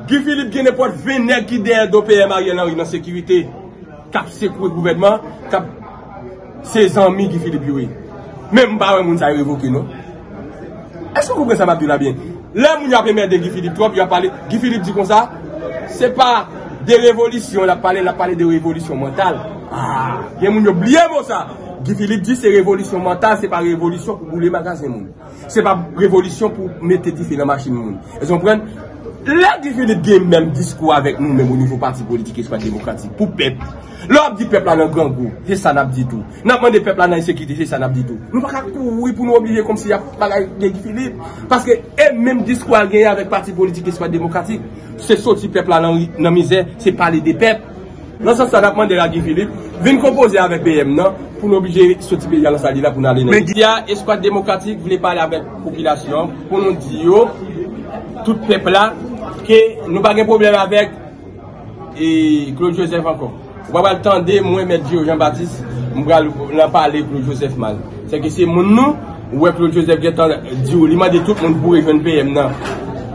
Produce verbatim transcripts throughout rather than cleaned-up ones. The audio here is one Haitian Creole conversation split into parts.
Guy Philippe gen nenpòt ven nèg ki dèyè do P M Ariel Henry nan sekirite, k ap sekwe gouvènman, k ap se zanmi Guy Philippe yo ye. Men m pa wè moun sa yo revoke non. Èske w konprann sa m ap di w la byen? Lè moun yo ap enmède Guy Philippe twòp, yo ap pale, Guy Philippe di konsa, se pa de revolisyon l ap pale, l ap pale de revolisyon mantal. Ah, gen moun yo bliye mo sa. Guy Philippe di se revolisyon mantal, se pa revolisyon pou boule magazen moun. Se pa revolisyon pou mete dife nan machin moun. Èske w konprann? Lè Guy Philippe gen menm diskou avèk nou menm o nivo pati politik Espas Demokratik pou pèp. Lè w ap di pèp la nan grangou, se sa n ap di tou. N ap mande pèp la nan ensekirite, se sa n ap di tou. Nou pa ka kouri pou nou oblije kòmsi y ap bagay de Guy Philippe. Paske e menm diskou a l genyen avèk pati politik Espas Demokratik, se soti pèp la nan, nan mizè, se pale de pèp. Nan sans sa, n ap mande la Guy Philippe, vin konpoze avèk P M nan, pou n oblije soti peyi a nan sa li la pou n ale nan. Men di a, Espas Demokratik vle pale avèk popilasyon an, pou nou di yo, tout pèp la, ke nou pa gen pwoblèm avèk, e, Claude Joseph ankò. Ou pa pral tande mwen, Mèt Gio Jean Baptiste, m pral nan pale Claude Joseph mal. Se ke se moun nou, ou wè Claude Joseph gentan di w, li mande tout moun pou rejwenn P M nan.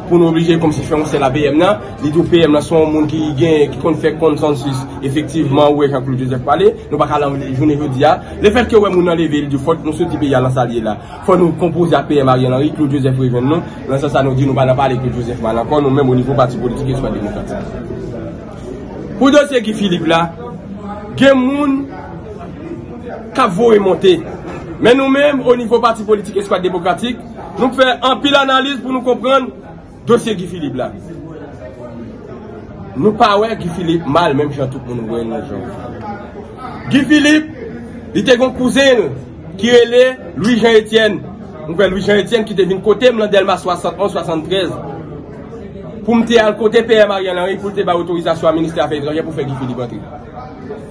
Pou nou oblije kòmsi fè yon sèl a P M nan, li di w P M nan se yon moun ki gen, ki konn fè konsansis. Efektivman, ou wè jan Claude Joseph pale, nou pa ka la jounen jodi a. Lefètke ou wè moun nan leve, li di fòk nou soti peyi a nan sa l ye la. Fò nou konpoze ak P M Ariel Henry, Claude Joseph rejwenn nou. Nan sans sa, nou di nou pa nan pale Claude Joseph mal ankò, nou menm o nivo pati politik Espas Demokratik. Pou dosye Guy Philippe la, gen moun k ap voye monte. Men nou menm, o nivo pati politik Espas Demokratik, nou fè anpil analiz pou nou konprann dosye Guy Philippe la. Nou pa wè Guy Philippe mal, menm jan tout moun wè l nan jan. Guy Philippe, li te gon kouzen l ki rele Louis Jean Etienne. Mwen kwè Louis Jean Etienne ki te vin kote m nan Dèlma swasannonz, swasanntrèz. Pou m te al kote P M Ariel Henry pou l te bay otorizasyon a ministè afè etranjè pou fè Guy Philippe antre.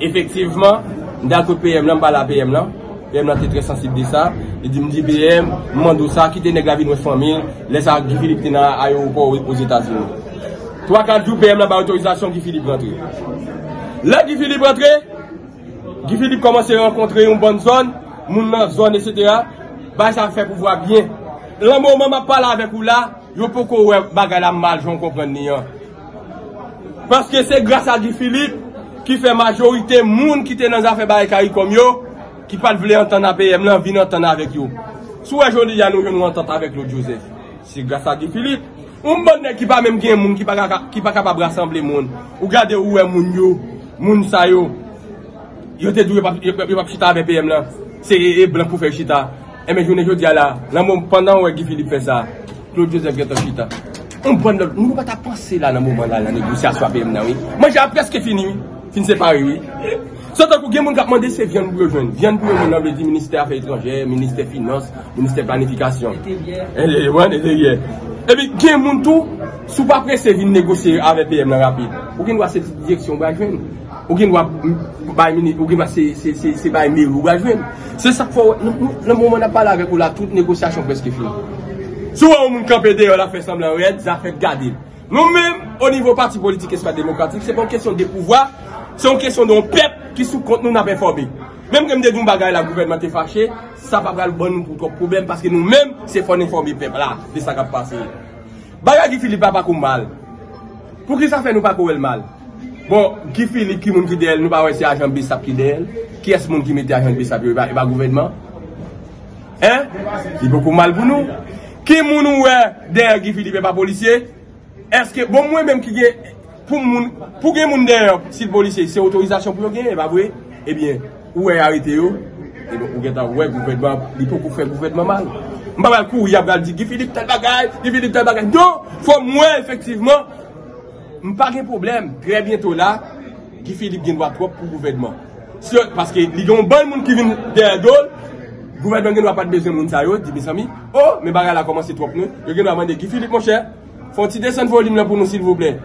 Efektivman, m t al kot P M nan, m pale a P M nan. P M nan te trè sansib de sa. Li di m di P M, m mande w sa, kite nèg la vin wè fanmi l. Lè sa a, Guy Philippe te nan ayewopò Ozetazini. Twa, kat jou, P M nan bay otorizasyon Guy Philippe rantre. Lè Guy Philippe rantre, Guy Philippe kòmanse rankontre yon bann zòn, moun nan zòn, etsetera. Bagay sa fè pouvwa byen. Nan moman m ap pale avèk ou la, yo poko wè bagay la mal jan w konprann li an. Paske se gras a Guy Philippe ki fè majorite moun ki te nan zafè bagay CARICOM yo, ki pa t vle antann a P M nan, vin antann avèk yo. Si w wè jodi a nou jwenn yon antant avèk Claude Joseph, se gras a Guy Philippe. Yon bann nèg ki pa menm gen moun, ki pa ka, ki pa kapab rasanble moun. Ou gade, ou wè moun yo, moun sa yo, yo te di w yo p ap, yo, yo p ap chita avèk P M nan. Se e, e blan pou fè yo chita. Enben, jounen jodi a la, nan mo-, pandan w wè Guy Philippe fè sa, Claude Joseph gentan chita. Yon bann lòt, nou pa ta panse la nan moman la, nan negosyasyon a P M nan, wi. Manje a prèske fini, wi. Fin separe, wi. Se tankou gen moun k ap mande se vyann pou yo jwenn. Vyann pou yo jwenn nan vle di ministè afè etranjè, ministè finans, ministè planifikasyon. Enteryè. Enteryè, wi, enteryè. Epi gen moun tou, si w pa prese vin negosye avèk P M nan rapid, ou gen dwa se ti direksyon w pral jwenn. Ou gen dwa bay mini, ou gen dwa se, se, se, se bay meri w pral jwenn. Se sa k fè w, nan, nan, nan moman n ap pale avèk ou la, tout negosyasyon prèske fini. Si w wè yon moun kanpe deyò l ap fè sanblan rèd, zafè gade l. Nou menm, o nivo pati politik Espas Demokratik, se pa yon kesyon de pouvwa, se yon kesyon de yon pèp ki sou kont nou n ap enfòme. Menm ke m te di yon bagay la, gouvènman te fache, sa pa pral ban nou pou twòp pwoblèm, paske nou menm, se fò n enfòme pèp la de sa k ap pase. Bagay Guy Philippe la pa ko mal. Poukisa fè nou pa ko wè l mal? Bon, Guy Philippe, ki moun ki dèyè l? Nou pa wè se ajan BSAP ki dèyè l? Kiyès moun ki mete ajan BSAP yo? E pa, e pa gouvènman? Hein? Li poko mal pou nou. Ki moun ou wè dèyè Guy Philippe e pa polisye? Èske, bon, mwen menm ki gen, pou moun, pou gen moun dèyè, si l polisye, se otorizasyon pou yo genyen, e pa vre? Ebyen, ou wè y arete yo, ebyen, ou gentan wè gouvènman, li poko fè gouvènman mal. M pa pral kouri, y ap pral di, Guy Philippe tèl bagay, Guy Philippe tèl bagay. Non, fò m wè efektivman, m pa gen pwoblèm. Trè byento la, Guy Philippe gen dwa twòp pou gouvènman. Si yo, paske li gen yon bann moun ki vin dèyè do l, gouvènman gen dwa pa t bezwen moun sa yo, di, mezanmi, o, men bagay la kòmanse twòp non. Yo gen dwa mande, Guy Philippe, monchè, fè yon ti desann volim nan pou nou, silvouplè.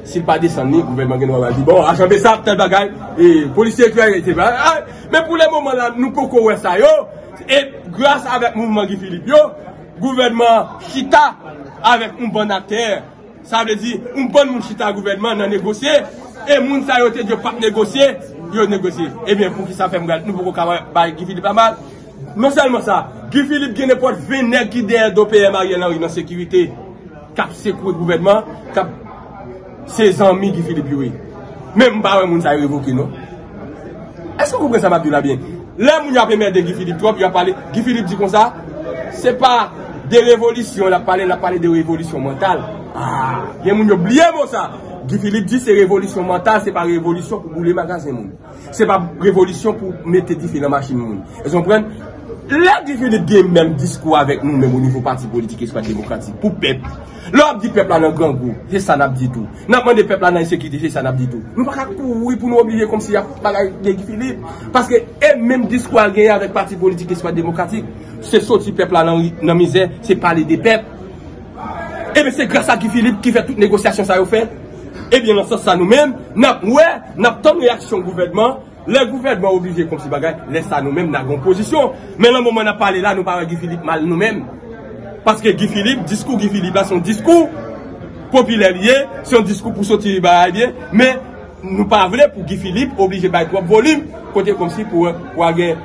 Si l pa desann li, gouvènman gen dwa di, bon, ajan BSAP, tèl bagay, e, polisye ki arete, a, men pou le moman la, nou poko wè sa yo, e gras avèk mouvman Guy Philippe yo, gouvènman chita avèk yon bann aktè, sa vle di, yon bann moun chita gouvènman nan negosye, e moun sa yo te di yo p ap negosye, yo negosye. Ebyen, poukisa fè m gad, nou poko ka bay Guy Philippe la mal? Non sèlman sa, Guy Philippe gen nenpòt ven nèg ki dèyè do P M Ariel Henry nan sekirite, k ap sekwe gouvènman, k ap Se zanmi Guy Philippe yo ye. Men m pa wè moun sa yo revoke non. Èske w konprann sa m ap di w la byen? Lè moun yo ap enmède Guy Philippe twòp, yo ap pale, Guy Philippe di konsa, se pa de revolisyon l ap pale, l ap pale de revolisyon mantal. Ah, gen moun yo bliye mo sa. Guy Philippe di se revolisyon mantal, se pa revolisyon pou boule magazen moun. Se pa revolisyon pou mete dife nan machin moun. Èske w konprann? Lè Guy Philippe gen menm diskou avèk nou menm o nivo pati politik Espas Demokratik, pou pèp. Lè w ap di pèp la nan grangou, se sa n ap di tou. N ap mande pèp la nan ensekirite, se sa n ap di tou. Nou pa ka kouri pou nou oblije kòmsi y ap bagay de Guy Philippe. Paske e menm diskou a l genyen avèk pati politik Espas Demokratik, se soti pèp la nan, nan mizè, se pale de pèp. Ebyen, se gras a Guy Philippe ki fè tout negosyasyon sa yo fèt. Ebyen, nan sans sa nou menm, n ap wè, n ap tann reyaksyon gouvènman. Lè gouvènman oblije kòmsi bagay, lè sa nou menm n a gen yon pozisyon. Men nan moman n ap pale la, nou pa wè Guy Philippe mal nou menm. Paske Guy Philippe, diskou Guy Philippe la, se yon diskou popilè li ye, se yon diskou pou soti bagay byen, men nou pa vle pou Guy Philippe oblije bay twòp volim, kote kòmsi pou, pou a gen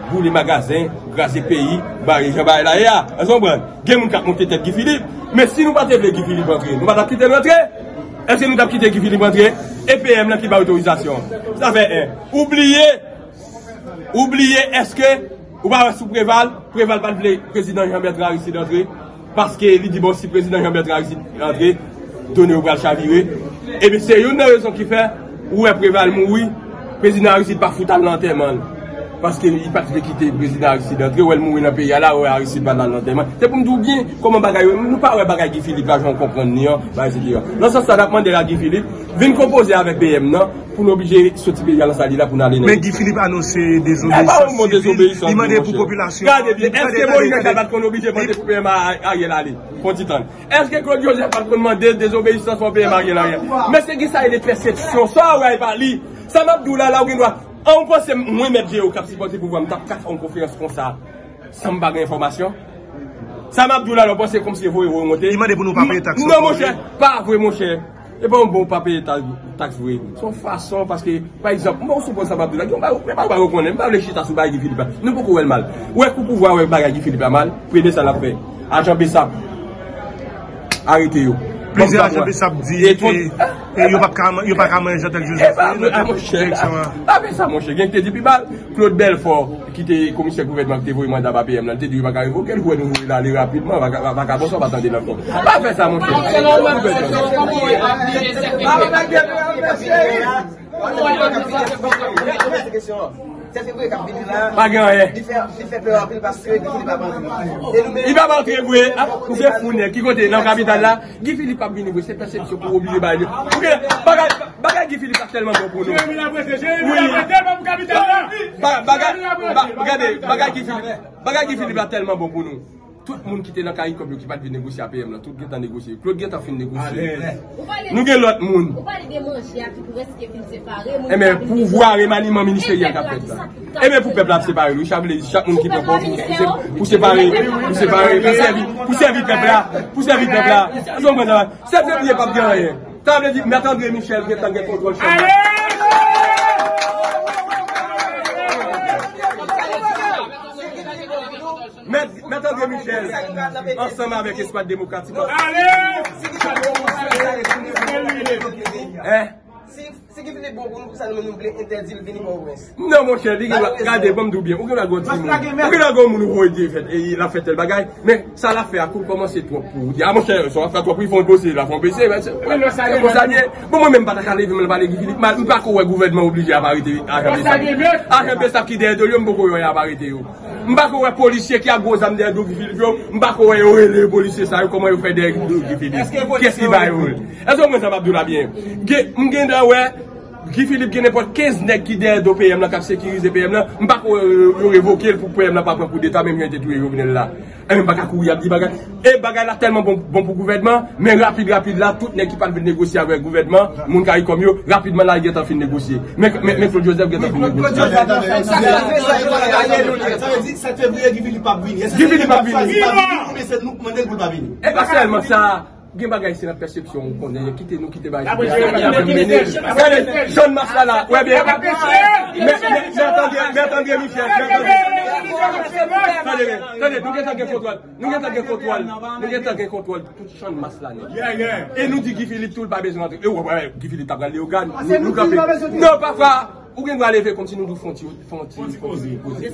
boule magazen, kraze peyi, bare jan bagay la ye a. Èske w konprann? Gen moun k ap monte tèt Guy Philippe. Men si nou pa te vle Guy Philippe antre, nou pa t ap kite l antre. Èske nou t ap kite Guy Philippe antre? E P M nan ki bay otorizasyon. Sa fè en. Ou bliye, ou bliye, èske ou pa wè sou Preval, Preval pa t vle prezidan Jean Bertrand Aristide antre, paske li di bon, si prezidan Jean Bertrand Aristide antre, done yo pral chavire. Ebyen, se youn nan rezon ki fè ou wè Preval mouri, prezidan Aristide pa fout al nan antèman l. Paske li pa t vle kite prezidan Aristide antre, ou wè l mouri nan peyi a la, ou wè Aristide pa t al nan antèman. Se pou m di w byen kòman bagay yo, nou pa wè bagay Guy Philippe la, jan w konprann li an, bagay etsetera. Nan sans sa, n ap mande la Guy Philippe, vin konpoze avèk P M nan, pou n oblije soti peyi a nan sa li la, pou n ale nan Men Guy Philippe anonse E pa yon bon dezobeyisans, li mande pou popilasyon. Gade byen, èske Moïse Jean Charles pa t konn oblije mande pou P M Ariel ale? Fon ti tann. Èske Claude Joseph pa t konn mande dezobeyisans pou P M Ariel ale? Men se ki sa rele pèsepsyon, sa w wè pa li. Sa m ap di w la, la ou gen dwa. An ou panse mwen mèt Jeo k ap sipòte pouvwa, m t ap ka fè yon konferans konsa san m pa gen enfòmasyon? Sa m ap di w la, la ou panse kòmsi voye voye monte? Li mande pou nou pa peye taks. Non, monchè, pa vre, monchè. E pa yon bon pa peye ta-, taks vre. Se yon fason, paske, pa egzanp, mwen sou pran sa m ap di la, gen yon bagay, pa bagay ou konnen, m pa vle chita sou bagay Guy Philippe la. Nou poko wè l mal. Ou wè kou pouvwa wè bagay Guy Philippe la mal, premye sa l ap fè. Ajan Bessap, arete yo. Plizyè ajan Bessap di, e, e, yo p ap ka, yo pa ka manyen Jeantel Joseph. E pa vre, a, monchè. Pa fè sa, monchè. Gen ki te di pi mal, Claude Belfort, ki te komisè gouvènman ki te voye manda ba P M nan, li te di yo pa ka revoke l, kou wè nou voye l ale rapidman, vaka-, vakabon sa w pa tande l ankò. Pa fè sa, monchè. Pa gen anyen. Li p ap antre vre. Ou se fou nèg. Ki kote? Nan kapital la? Guy Philippe p ap vini vre, se pèsepsyon pou oblije bay li. Ou gen bagay, bagay Guy Philippe la tèlman bon pou nou. Jeremi Laprese, Jeremi Laprese, tèlman pou kapital la. Ba-, bagay, ba-, gade, bagay Guy Philippe, bagay Guy Philippe la tèlman bon pou nou. Tout moun ki te nan Karikòm yo ki pa t vin negosye a P M nan, tout gentan negosye. Claude gentan fin negosye. Nou gen lòt moun. Ou pale de manje a ki prèske fin separe. Enben, pouvwa remaniman ministeryèl k ap fèt la. Enben, pou pèp la ap separe l wi. Sa vle di chak moun ki pran pòz pou, pou se-, pou separe, pou separe, pou sèvi, pou sèvi pèp la, pou sèvi pèp la. Ou konprann sa? Sèt fevriye p ap gen anyen. Sa vle di Mèt André Michel gentan gen kontwòl chanm nan. Mèt, Mèt André Michel, ansanm avèk Espas Demokratik. Hein? Si Guy Philippe bon pou nou, poukisa nou menm nou vle entèdi l vini Pòtoprens? Non, monchè, li gen dwa, gade, ban m di w byen, ou gen dwa gen yon timoun, ou gen dwa gen yon moun ou voye di fèt, e l ap fè tèl bagay, men sa l ap fè a kou kòmanse twòp pou ou. Di, a, monchè, sa w ap fè twòp, wi, fè yon pose la, fè yon pese, men se, se konsa l ye. Bon, mwen menm, m pa ta ka leve, mwen pale Guy Philippe mal, m pa ko wè gouvènman oblije ap arete ajan Bessap. Ajan Bessap ki dèyè do yo, m poko wè y ap arete yo. M pa ko wè polisye ki ak gwo zam dèyè do Guy Philippe yo, m pa ko wè yo rele polisye sa yo, kòman yo fè dèyè do Guy Philippe? Kiyès ki ba yo? Èske w konprann sa m ap di w la byen? Gen, m gen dwa wè Guy Philippe gen nenpòt kenz nèg ki dèyè do P M nan, k ap sekirize P M nan, m pa ko wè yo, yo revoke l pou P M nan pa pran koudeta, menm jan yo te touye Jovenel la. Enben, m pa ka kouri ap di bagay. E bagay la tèlman bon, bon pou gouvènman, men rapid, rapid la, tout nèg ki pa t vle negosye avèk gouvènman, moun Karikòm yo, rapidman la, yo gentan fin negosye. Men, men, men Claude Joseph gentan fin negosye. Sa vle di sèt fevriye Guy Philippe p ap vini. Èske Guy Philippe p ap vini? Oubyen se nou k mande l pou l pa vini? E pa sèlman sa, gen bagay se nan pèsepsyon ou konnen, kite nou kite bagay. Gade, John Mas la la, wè byen. Men, men, men tande, men tande, Michel, men tande. Tande, tande, nou gentan gen kontwòl. Nou gentan gen kontwòl. Nou gentan gen kontwòl tout Channmas la nèt. E nou di Guy Philippe tou, l pa bezwen antre. E wè, wè, Guy Philippe t ap pral Leyogàn. Nou, nou kanpe. Non, pafwa, ou gen dwa leve kòmsi nou di w fè yon ti, fè yon ti, fè yon ti koze.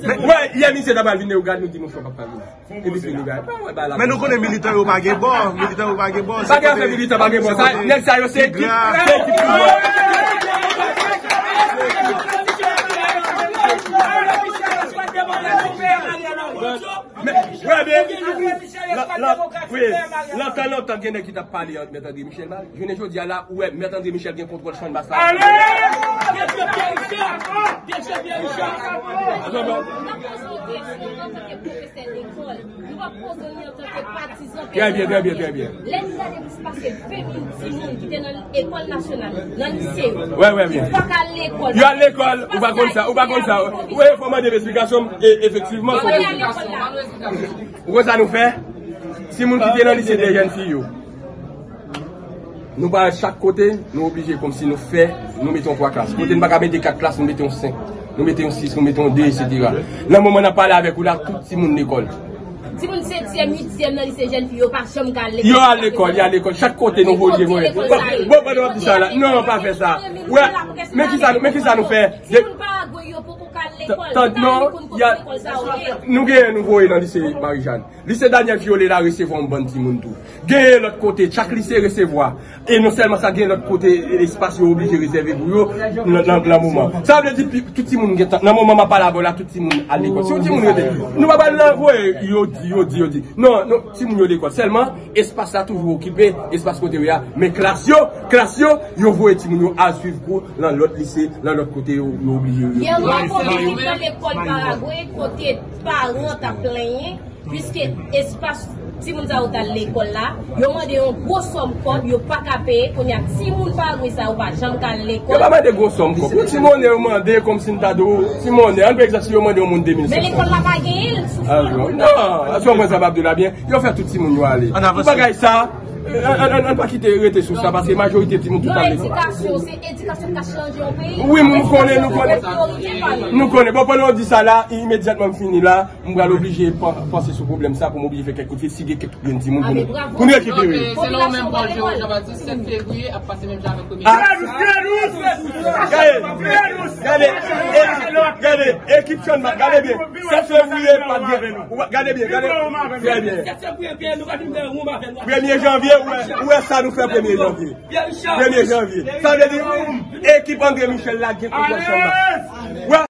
Men, wè, yè misye t ap pral vin Leyogàn, nou di nou fè w p ap ka vin. Epi fini, bay. Pa wè, bay la. Men nou konnen militan yo pa gen bò, militan yo pa gen bò. Pa gen afè militan pa gen bò. Sa, nèg sa yo se ekip, se ekip pouvwa. Men, wè, men, lan, lan, wi, lontan, lontan, gen nèg ki t ap pale ant Mèt André Michel mal. Jounen jodi a la, ou wè, Mèt André Michel gen kontwòl Channmas la. Ale! Trè byen, trè byen, trè byen. Lè n gade plis pase ven mil timoun ki te nan lekòl nasyonal, nan lise yo, wè, wè, byen, ki pa ka al lekòl. Yo al lekòl, ou pa konn sa, ou pa konn sa. Ou wè, fò mande m esplikasyon, e, efektivman, fò mande m esplikasyon. Ou konn sa nou fè? Timoun ki te nan lise de jèn fi yo. Nou pa chak kote, nou oblije kòmsi nou fè, nou mete yon twa klas. Kote n pa ka mete kat klas, nou mete yon senk. Nou mete yon sis, nou mete yon de, etsetera. Nan moman n ap pale avèk ou la, tout timoun lekòl. Timoun setyèm, uityèm nan lise jèn fi yo pa janm ka al lekòl. Yo al lekòl, yo al lekòl. Chak kote nou voye, voye. Bon, bon, pandan w ap di sa la. Non, pa fè sa. Wè, men kisa, men kisa nou fè? Timoun Paragwe yo poko ka al lekòl. Tan, non, nou genyen nou voye nan lise Marijàn. Lise Daniel Fiole la resevwa yon bann timoun tou. Genyen lòt kote, chak lise resevwa. E non sèlman sa, genyen lòt kote, espas yo oblije rezève pou yo nan, nan, nan moman. Sa vle di, pi, tout timoun gentan, nan moman m ap pale avè w la, tout timoun al lekòl. Si yon timoun rete, nou pa pral nan voye, yo di, yo di, yo di. Non, non, timoun yo lekòl. Sèlman, espas la toujou okipe, espas kote yo ye a. Men klas yo, klas yo, yo voye timoun yo al swiv kou nan lòt lise, nan lòt kote yo, yo oblije yo. Yè, m te nan lekòl Paragwe, kote paran t ap plenyen. Piske espas timoun sa yo t al lekòl la, yo mande yon gwo sòm kòb, yo pa ka peye, kounye a timoun Paragwe sa yo pa janm ka al lekòl. Yo pa mande gwo sòm kòb. Yon ti monnen yo mande, kòmsi m ta di w, ti monnen. An pran egzanp, si yo mande yon moun de mil senk san. Men lekòl la pa genyen l sou fon. Non, si w konprann sa m ap di w la byen, yo fè tout timoun yo ale. Pou bagay sa, an, an, an, an pa kite rete sou sa, paske majorite timoun tout al lekòl. Non, edikasyon, se edikasyon k ka chanje yon peyi. Wi, nou konnen, nou konnen. Nou konnen. Bon, pandan w di sa la, imedyatman m fini la, m pral oblije pan-, panse sou pwoblèm sa pou m oblije fè kèk kout fil, si gen kèk grenn timoun pou nou, pou nou rekipere. Ok, selon menm Paul Jean Baptiste, sèt fevriye ap pase menm jan avèk premye. Ah. Gade, gade, e, gade, ekip Channmas, gade byen. Sèt fevriye, pa gen, ou pa, gade byen, gade. Trè byen. Premye janvye, ou wè, ou wè sa nou fè premye janvye. Premye janvye. Sa vle di, ekip André Michel la gen kontwòl Channmas. Wè.